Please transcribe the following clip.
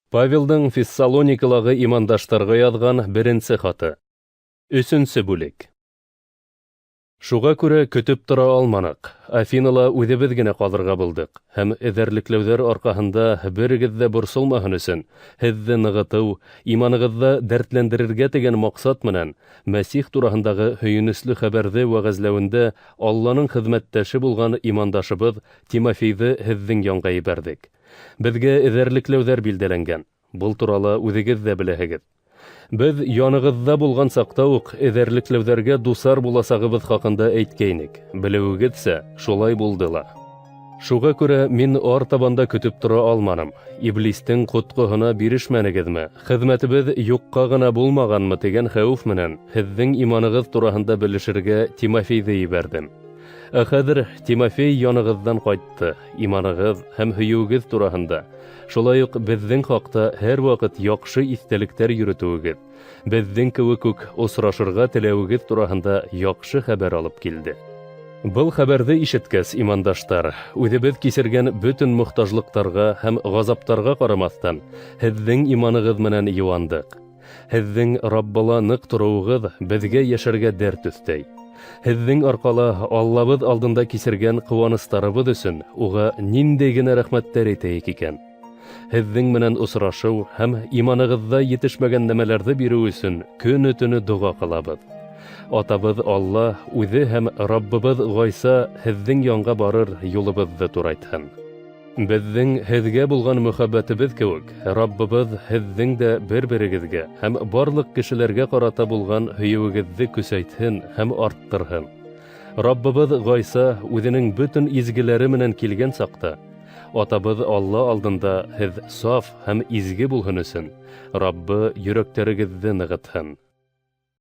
Павелдың Фессалоникалағы имандаштарға яҙған беренсе хаты. Өсөнсө бүлек. Шуға күрә көтөп тора алманыҡ. Афинала үҙебеҙ генә ҡалырға булдыҡ һәм эҙәрлекләүҙәр арҡаһында берегеҙ ҙә борсолмаһын өсөн, һеҙҙе нығытыу, иманығыҙҙа дәртләндерергә тигән маҡсат менән Мәсих тураһындағы һөйөнөслө хәбәрҙе вәғәзләүендә Алланың хеҙмәттәше булған имандашыбыҙ Тимофейҙы һеҙҙең янға ебәрҙек. Беҙгә эҙәрлекләүҙәр билдәләнгән. Был турала үҙегеҙ ҙә беләһегеҙ. Беҙ янығыҙҙа булған саҡта уҡ эҙәрлекләүҙәргә дусар буласағыбыҙ хаҡында әйткәйнек. Белеүегеҙсә, шулай булды ла. Шуға күрә мин артабан да көтөп тора алманым. Иблистең ҡотҡоһона бирешмәнегеҙме? Хеҙмәтебеҙ юҡҡа ғына булмағанмы тигән хәүеф менән һеҙҙең иманығыҙ тураһында белешергә Тимофейҙы ебәрҙем. Ә хәҙер Тимофей янығыҙҙан ҡайтты, иманығыҙ һәм һөйөүегеҙ тураһында, шулай уҡ беҙҙең хаҡта һәр ваҡыт яҡшы иҫтәлектәр йөрөтөүегеҙ, беҙҙең кеүек үк осрашырға теләүегеҙ тураһында яҡшы хәбәр алып килде. Был хәбәрҙе ишеткәс, имандаштар, үҙебеҙ кисергән бөтөн мохтажлыҡтарға һәм ғазаптарға ҡарамаҫтан, һеҙҙең иманығыҙ менән йыуандыҡ. Һеҙҙең Раббыла ныҡ тороуығыҙ беҙгә йәшәргә дәрт өҫтәй. Һеҙҙең арҡала Аллабыҙ алдында кисергән ҡыуаныстарыбыҙ өсөн уға ниндәй генә рәхмәттәр әйтәйек икән? Һеҙҙең менән осрашыу һәм иманығыҙҙа етешмәгән нәмәләрҙе биреү өсөн көнө-төнө доға ҡылабыҙ. Атабыҙ Алла үҙе һәм Раббыбыҙ Ғайса һеҙҙең янға барыр юлыбыҙҙы турайтһын. Беҙҙең һеҙгә булған мөхәббәтебеҙ кеүек, Раббыбыҙ һеҙҙең дә бер-берегеҙгә һәм барлыҡ кешеләргә ҡарата булған һөйөүегеҙҙе көсәйтһен һәм арттырһын. Раббыбыҙ Ғайса үҙенең бөтөн изгеләре менән килгән саҡта, Атабыҙ Алла алдында һеҙ саф һәм изге булһын өсөн, Раббы йөрәктәрегеҙҙе нығытһын.